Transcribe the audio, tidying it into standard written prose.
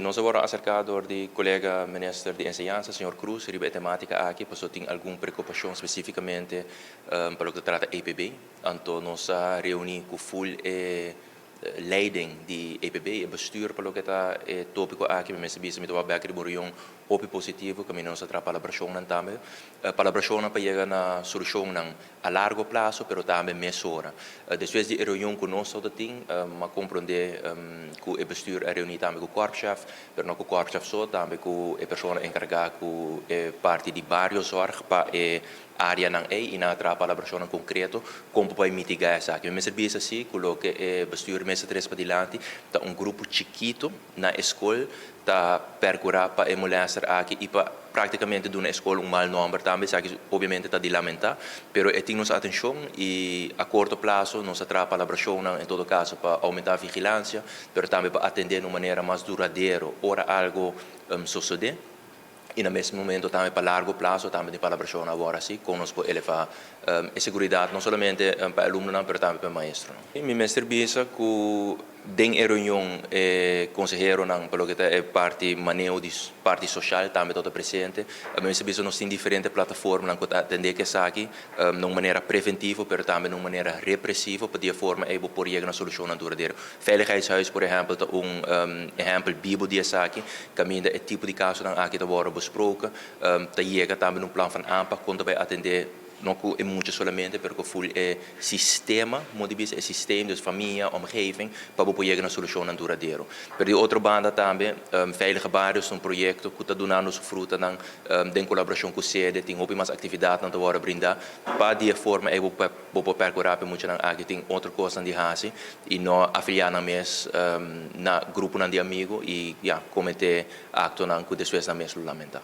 Nos a wòrdu aserká dor di kolega minister di Enseñansa, señor Croes, riba e temátika aki, pasobra tin algun preokupashon spesífikamente pa loke ta trata EPB. Anto nos a reuní ku full e leiding di EPB, e bestuur pa loke ta e tópiko aki. Mi mester bisa mi ta wak bèk riba un reunion hopi positivo kaminda nos a traha palabrashonnan tambe. Palabrashonnan pa yega na solushonnan a largo plaso pero tambe mesora. Despues di e reunion ku nos tabata tin, m'a komprondé ku e bestuur a reuní tambe ku korpschef, pero no ku korpschef so, tambe ku e persona enkargá ku e parti di bariozorg pa e áreanan ei i nan a traha palabrashonnan konkreto kon por bai mitigá esaki. Mi mester bisa si ku loke e bestuur mester tres padilanti ta un grupo chikitu na e skol ta percura pa e molester aki y pa practicamente duna e scol un mal nomber tambe. Esaki obviamente ta di lamenta, pero e tin nos atencion y a corto plazo nos a traha palabracionnan en todo caso pa aumenta vigilancia, pero tambe pa atende na un manera mas duradero ora algo sosode y na mes momento tambe pa largo plazo tambe tin palabracionnan awor asi con nos por eleva e seguridad no solamente pa e alumnonan pero tambe pa e maestronan. Mi mester bisa cu Den e reunion e konseheronan pa loke ta e parti maneho di parti soshal tambe tabata presente. Mi mester bisa nos tin diferente plataformanan ku ta atendé ku esaki na un manera preventivo pero tambe na un manera represivo pa di e forma ei bo por yega na solushonnan duradero. Veiligheidshuis por ehèmpel ta un ehèmpel bibo di esaki kaminda e tipo di kasonan aki ta wòrdu besproken. Ta yega tambe na un plan van aanpak kon ta bai atendé. No ku e mucha solamente, pero ku ful e sistema, modo di bisa, e systeem, dus famia, omgeving, pa bo por yega na solushonnan duradero. Pero di otro banda tambe, Veilige Barrios ta un proyekto ku ta dunando su frutanan den kolaborashon ku sede, tin hopi mas aktividatnan ta wòrdu brindá pa di e forma ei bo bo por perkurá pa e muchanan aki tin otro kosnan di hasi i no afiliá nan mes na gruponan di amigu i ya kometé aktonan ku despues nan mes lo lamentá.